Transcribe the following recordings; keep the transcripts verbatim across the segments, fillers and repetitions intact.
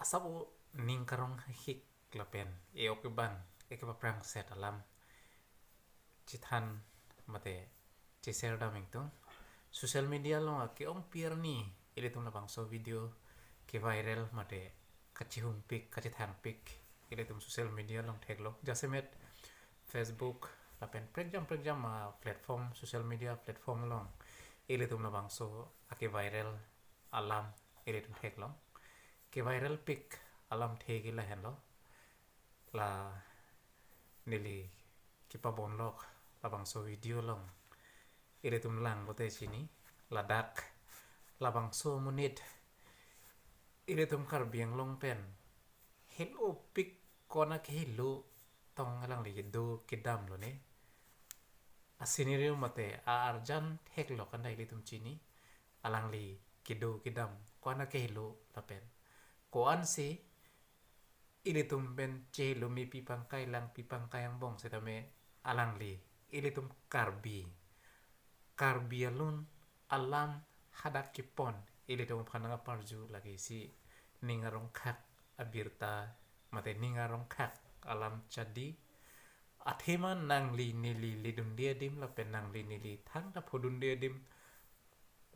Sabo ning karong hik lapen e-ok ebang, e-kepaphrangset alam chethan mate che-share dam ingtung. Social media along ake-ong pirni ilitum labangso video ke-viral mate kachehungpik, kachethangpik ilitum social media along theklong. Jasemet Facebook lapen prekjam prekjam a-platform, social media platform along ilitum labangso ake-viral alam ilitum theklong. Ke-viral pik alamthe ke lahenlo. La neli kepabonlok labangso video along ilitum lang pote chini, ladak labangso amonit ilitum Karbi Anglong pen helopik, ko-an akehelo tong alangli kedo kedam lone. A-scenario mate a-arjan theklok anta ilitum chini, alangli kedo kedam ko-an akehelo lapen ko-ansi ilitum pen chehelo mepi pangkai langpi pangkai angbong setame alangli ilitum Karbi, Karbi alun alam hadak kepon ilitum aphan nangparju lagisi ning arongkhak abirta mate ning arongkhak alam chadi. Athema nangli neli ledunde adim lapen nangli neli thangta phodunde adim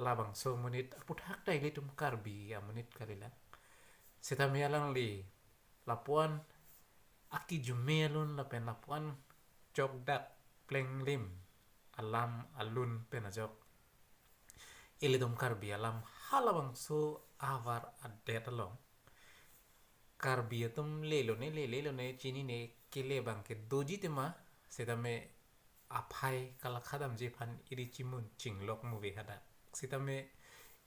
labangso amonit aputhak ta ilitum Karbi amonit kalilang. Setame alangli lapuan akijume alun lapen lapuan chokdak plenglim alam alun pen ajok ilitum Karbi alam halabangso ahavar adet along Karbi atum lelone, le lelone, chinine, kele abang ke doji tema, setame aphai kalakha damji aphan iri chimun chinglok muve hadak. Setame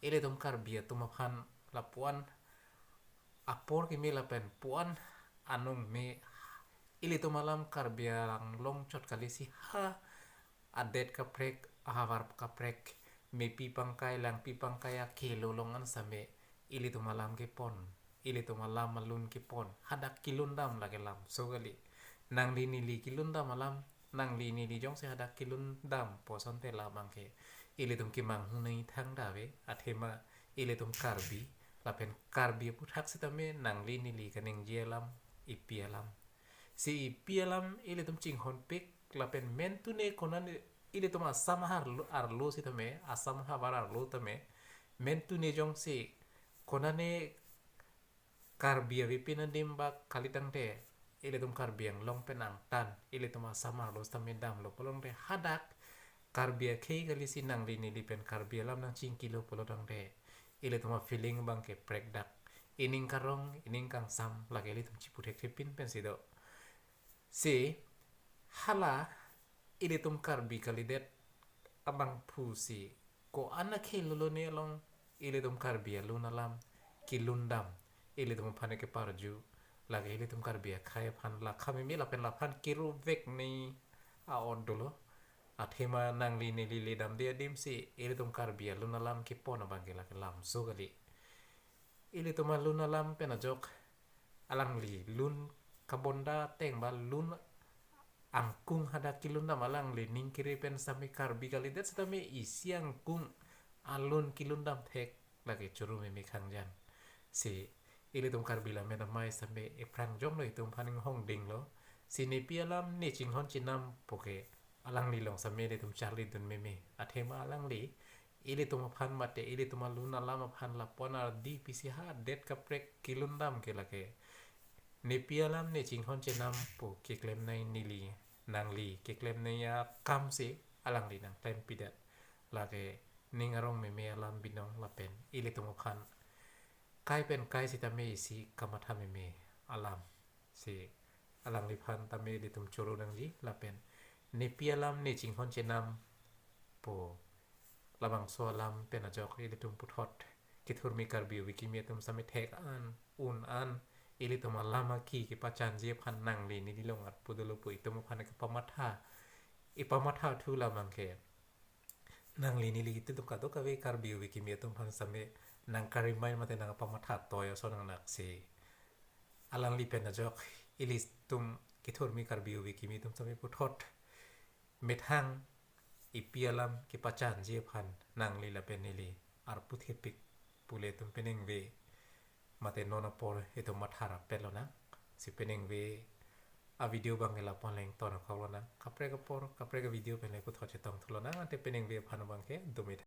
ilitum Karbi atum aphan lapuan apor keme lapen puan anung me, ilitum alam Karbi Anglong chot kalisi ha adet kaprek, ahavar kaprek, mepi pangkai langpi pangkai akehelo along an same ilitum alam kepon, ilitum alam alun kepon, hadak kelun dam lake lamso kali. Nangli neli kelun dam alam, nangli neli jongsi hadak kelun dam pu asonte labang ke ilitum kemanghunei thangta ave. Athema ilitum Karbi lapen Karbi aputhak setame nangli neli kaningje alam, epi alam. Si epi alam ilitum chinghonpik lapen mentune konane ilitum Assam aharlo, arlo setame, Assam ahavar arlo tame, mentune jongsi konane Karbi avepin adim bak kalitangte, ilitum Karbi Anglong pen angtan ilitum Assam arlo setame damlo pulotangte, hadak Karbi akhei kalisi nangli neli pen Karbi alam nangchingkilo pulotangte, ilitum a-feeling abang ke prekdak. Ining karong, ining kangsam lake ilitum chiputhekthepin pensi do. Si hala ilitum Karbi kalidet abangphu si ko-an akehelo lone along ilitum Karbi alun alam kelun dam, ilitum aphan keparju, lake ilitum Karbi akhei aphan lakha meme lapen laphan keruveknei a-ot dolo. Athema nangli neli ledamde adim si ilitum Karbi alun alam kepon abang ke lake lamso kali. Ilitum alun alam pen ajok alangli lun kabonda ateng ba lun angkung hadak kelun dam, alangli ning kere pen same Karbi kalidet setame isi angkung alun kelun dam thek lake churu meme khangjan. Si ilitum Karbi lam amei same ephrang jonglo, itum aphan inghongdinglo. Si nepi alam ne chinghon chenam pu ke alangli along same ilitum charlidun meme. Athema alangli ilitum aphan mate ilitum alun alam aphan lapuan ardi pisi ha adet kaprek kelun dam ke lake nepi alam ne chinghon chenam pu keklemnei neli nangli keklemnei akam si alangli nangklempidet. Lake ning arong meme alam binong lapen ilitum aphan kai pen kai setame isi kamatha meme alam si alangliphan tame ilitum choro nangji lapen nepi alam ne chinghon chenam pu labangso alam pen ajok ilitum puthot kethurmi Karbi ove kimi atum same thek an un an ilitum alam aki kepachanji aphan nangli neli along arpu dolo pu itum aphan kepamatha, ipamatha thu labang ke nangli neli itum kadokave Karbi ove kimi atum aphan same nangkarimai mate nangpamatha toi ason nangnak si alangli pen ajok ilitum kethurmi Karbi ove kimi atum same puthot methang epi alam kepachanji aphan nangli lapen neli arpu thepik pule atum penengve. mate non apor itum matha rapet lonang. Si peningve a video abangke lapu-an le ington akhok lonang. Kaprek apor, kaprek a video pen le puthot chetong thu lonang. Ante peningve aphan abangke dumi.